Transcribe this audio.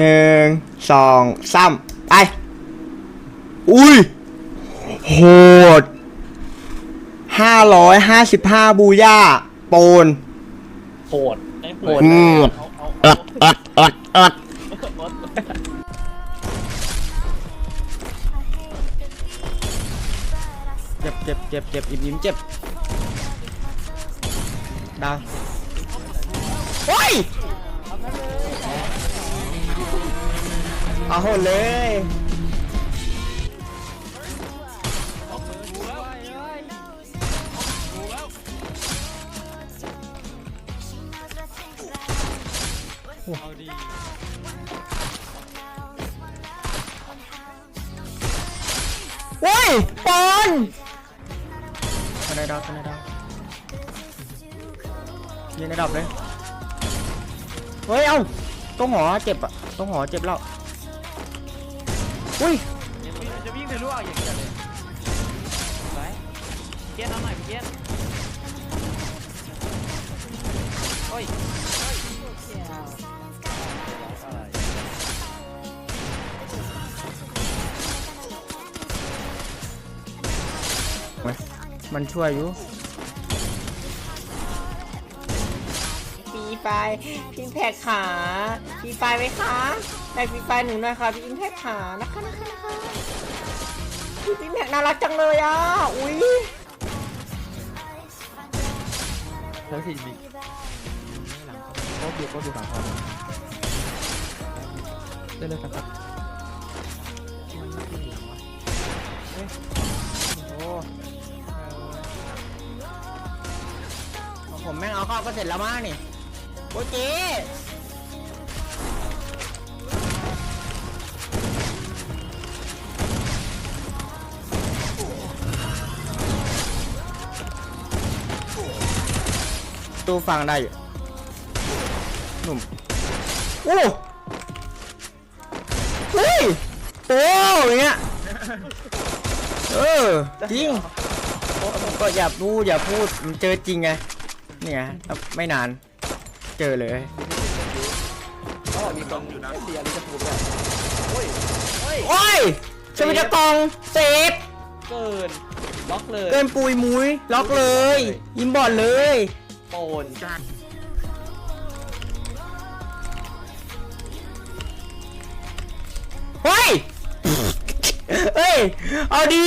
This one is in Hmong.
หนึ่ง สอง สาม ไป อุ้ย โหด ห้าร้อยห้าสิบห้า บูย่า โปน โหด โหด อืม เอาเอาเอา อัดอัดอัดอัด เจ็บเจ็บเจ็บเจ็บ อิ่มอิ่มเจ็บ ดาว โอ้ย เอาโหดเลย เอาดี โอ้ย ปอน ทนายดาว ทนายดาว ยิงในดอกเลย เฮ้ย เอ้า ต้นหอเจ็บอะ ต้นหอเจ็บแล้ว อุ้ย จะวิ่งทะลุเอาอย่างเดียวเลย สวย เกียร์เอาหน่อย เกียร์ โอ้ย โอ้ย มันช่วยอยู่ ฟรีไฟร์ พิงแพคขา ฟรีไฟร์ไหมคะ แบกฟรีไฟร์หนูหน่อยค่ะ พี่อิงแพคขา นะคะนะคะนะคะ พี่อิงแพคน่ารักจังเลยอ่ะ อุ๊ย เฮ้ย สิบวิ โคตรอยู่ โคตรอยู่ สามคน เล่นเลยครับ มันไม่ขึ้นหลังวะ เฮ้ย โอ้ ผมแม่งเอาเข้าก็เสร็จแล้วมั้งนี่ โอเค ตู้ฟังได้อยู่ หนุ่ม อู้ เฮ้ย โอ้ อย่างเงี้ย เออ จริง ก็อย่าพูด อย่าพูด มันเจอจริงไง เนี่ย ไม่นาน เจอเลย อ๋อ มีคนเสียลิขสิทธิ์ด้วย โอ้ย โอ้ย โอ้ย สวิตช์กล่อง เซฟ เกิน ล็อกเลย เกินปุยมุ้ย ล็อกเลย อินบอร์ดเลย โอน เฮ้ย เฮ้ย เอาดี